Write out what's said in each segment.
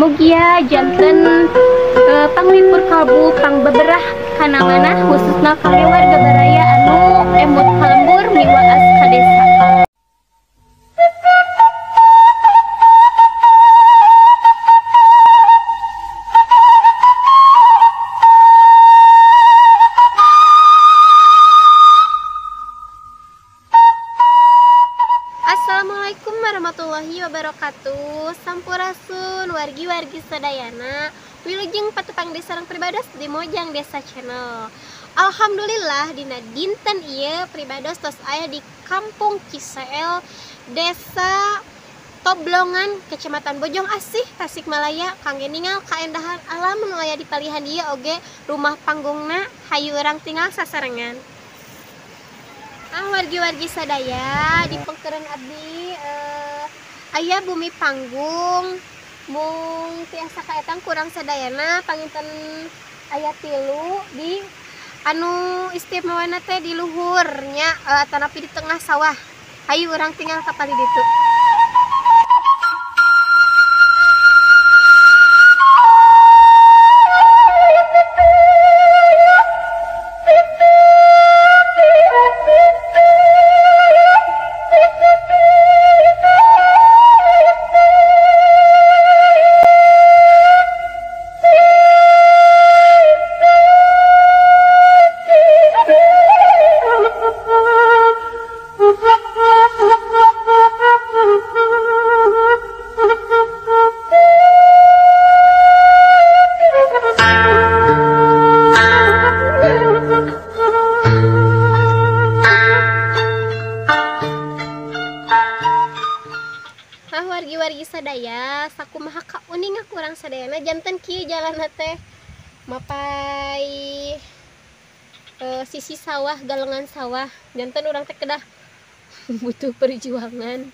Mugia janten panglipur kalbu pangbeberah kana manah khususna kangge warga baraya anu emut ka lembur miwaas ka desa. Assalamualaikum warahmatullahi wabarakatuh. Sampurasun wargi-wargi sadayana. Wilujeng patepang di sareng pribados di Mojang Desa Channel. Alhamdulillah dina dinten ieu pribados tos aya di Kampung Ciseel, Desa Toblongan, Kecamatan Bojong Asih, Tasikmalaya. Kangge ningal kaendahan alam nu aya di palihan ieu oge rumah panggungna hayu urang tinggal sasarengan. Ah, wargi-wargi sadaya di pengkeureun abdi aya bumi panggung mung tiasa kaetang kurang sadayana panginten aya tilu di anu istimewana teh di luhur nya atanapi di tengah sawah. Hayu urang tinggal ka palih ditu. Wargi-wargi sadaya sakumaha kauninga kurang sadayana janten kieu jalanna teh mapai sisi sawah galengan sawah janten urang teh kedah butuh perjuangan.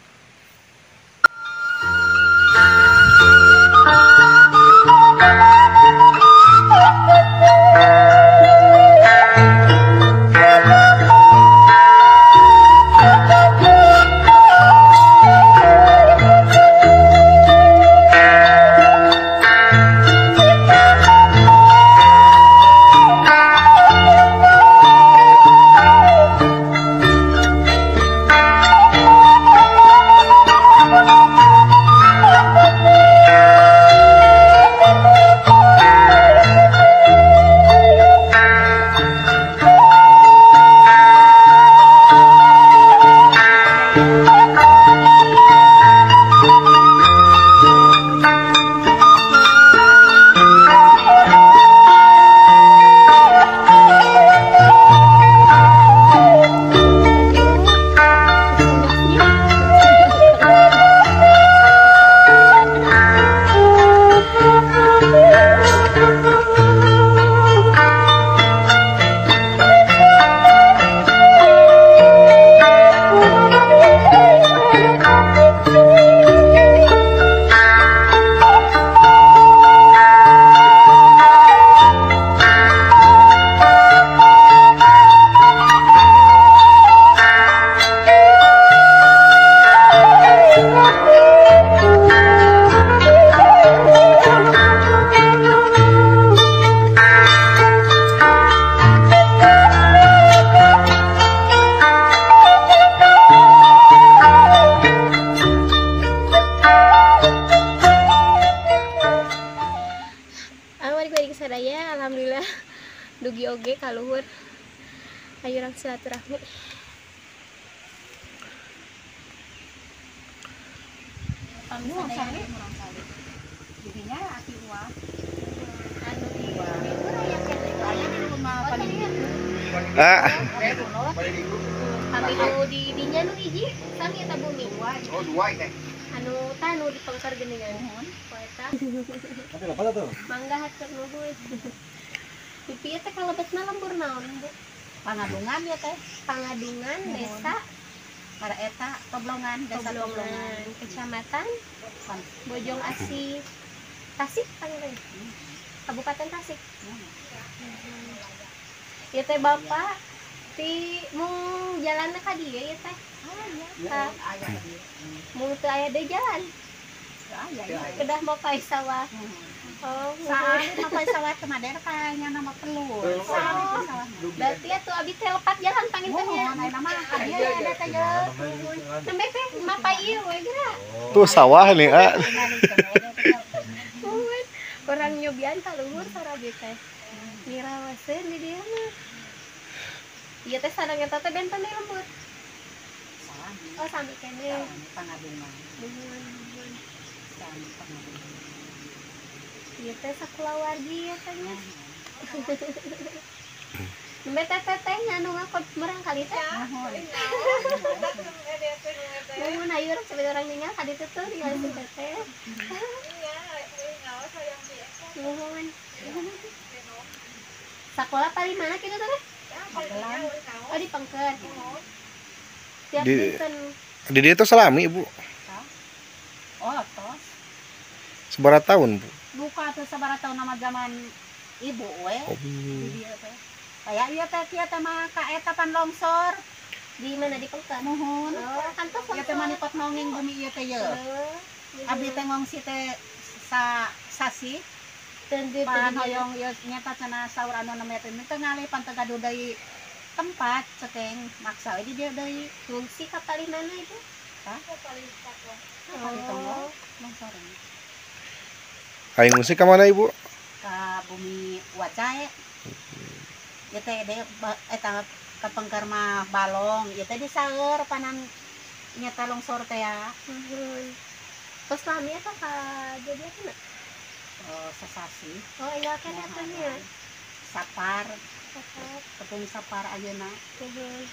Sadaya alhamdulillah dugi oge kaluhur. Ayo urang silaturahmi. Jadinya aki uang. Anu di aya keneh aya di rumah paling. Ah. Kami nu di dinya nu hiji sami eta bumi. Oh, dua teh. Anu tanu di pengker geuningan. Eta. Mangga hatur nuhun. Pipi teh kalebetna lembur naon, Bu? Pangadungan ya teh. Pangadungan desa para eta Toblongan, desa Toblongan, Kecamatan Bojong Asih, Tasik panggil. Kabupaten Tasik. Ya teh Bapak ti mung jalanna ka dieu ya teh. Ah iya. Mung teu aya deui jalan. Aya ya. Kedah mapay sawah. Oh, Saalit mapay sawah teh mah daerah nya nama perlu. Saalit sawah. Berarti atuh abi teh lepat jalan panginten nya. Muhun ayeuna mah ka dieu ya teh ye. Nembe teh mapay ieu we geura. Tuh sawah nih, ah. Muhun. Orang nyobian ka luhur sarabi teh. Ngirawaseun di dieu mah. Ieu teh sareng eta teh benten deui lembut. Sami. Oh, sami keneh. Sami pangadungan. Muhun, muhun. Sami pangadungan. Ieu teh sakulawargi ieu teh nya. Nembe teh teteh nya anu ngakot murang kali teh. Muhun. Muhun ayo urang sampe urang ningal ka ditu tuh ningali si teteh. Muhun. Sakola paling mana kitu teh? Magelang. Oh, di Pengker. Tiap Di- dinten. Di dia tuh salami, Bu. Oh, tos. Sabaraha tahun, Bu? Buka tuh sabaraha tahun nama zaman ibu we. Oh. Di dieu teh. Kayak ieu teh kieu teh mah ka eta pan longsor. Di mana di Pengker? Muhun. Oh, kantos Ieu teh mah nipot nongeng bumi ieu teh ye. Abdi teh ngungsi teh sa sasi pan hoyong ieu nyata cenah saur anu nembe teh teu ngalih pan teu gaduh deui tempat cekeng maksa we di dieu deui. Ngungsi ka palih mana itu? Hah? Palih tonggoh longsor. Aing ngungsi ka mana, Ibu? Ka bumi Wacae. Ieu teh deui eta ka Pengker mah balong, ieu teh diseur panan nyata longsor teh ya. Muhun. Tos lami eta ka jadi apa? Oh, sesasi. Oh, iya kan atuh nya. Sapar, Sapar. Tepung sapar ayeuna Muhun.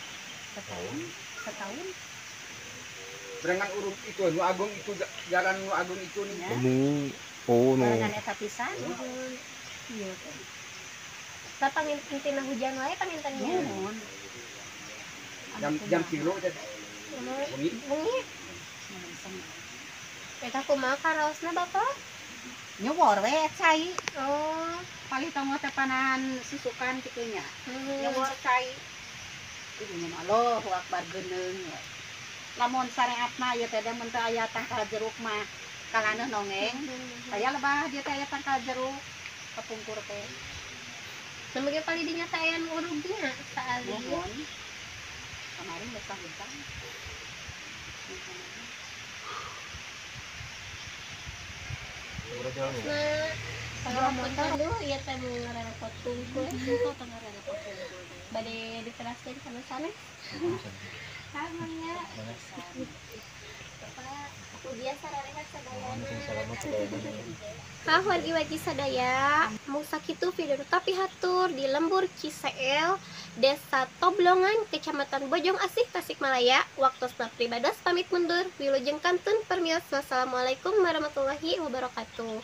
setahun, setahun. Berengan urut itu nu agung itu jalan nu agung itu nih. Ya. Nu oh nu. Barengan eta pisan. Muhun. Ieu teh. Tah panginten tina hujan wae panginten nya. Muhun. Jam jam tilu teh. Muhun. Wengi. Wengi. Eta kumaha karaosna Bapak? Nyuwor we cai. Oh, Palih tonggoh teh panahan susukan kitu nya. muhun. Nyuwor cai. Ieu mah Allahu Akbar geuneung we. Lamun sareatna ieu teh mun teu aya tangkal jeruk mah kalaneuh nongeng. Aya lebah dieu teh aya tangkal jeruk kepungkur teh. Nembe ge palih dinya teh aya nu urugna saali. Muhun. Kemarin besar hutan. Nah, kalau motor dulu ieu teh mau ngarepot tungkul. Bade diteraskeun sama sanes. Sama nya. Bapak, ugia sararehat sadayana. Hah, wargi-wargi sadaya, mung sakitu video tapi hatur di lembur Ciseel, Desa Toblongan, Kecamatan Bojong Asih, Tasikmalaya. Waktosna pribados pamit mundur. Wilujeng kantun permios. Wassalamualaikum warahmatullahi wabarakatuh.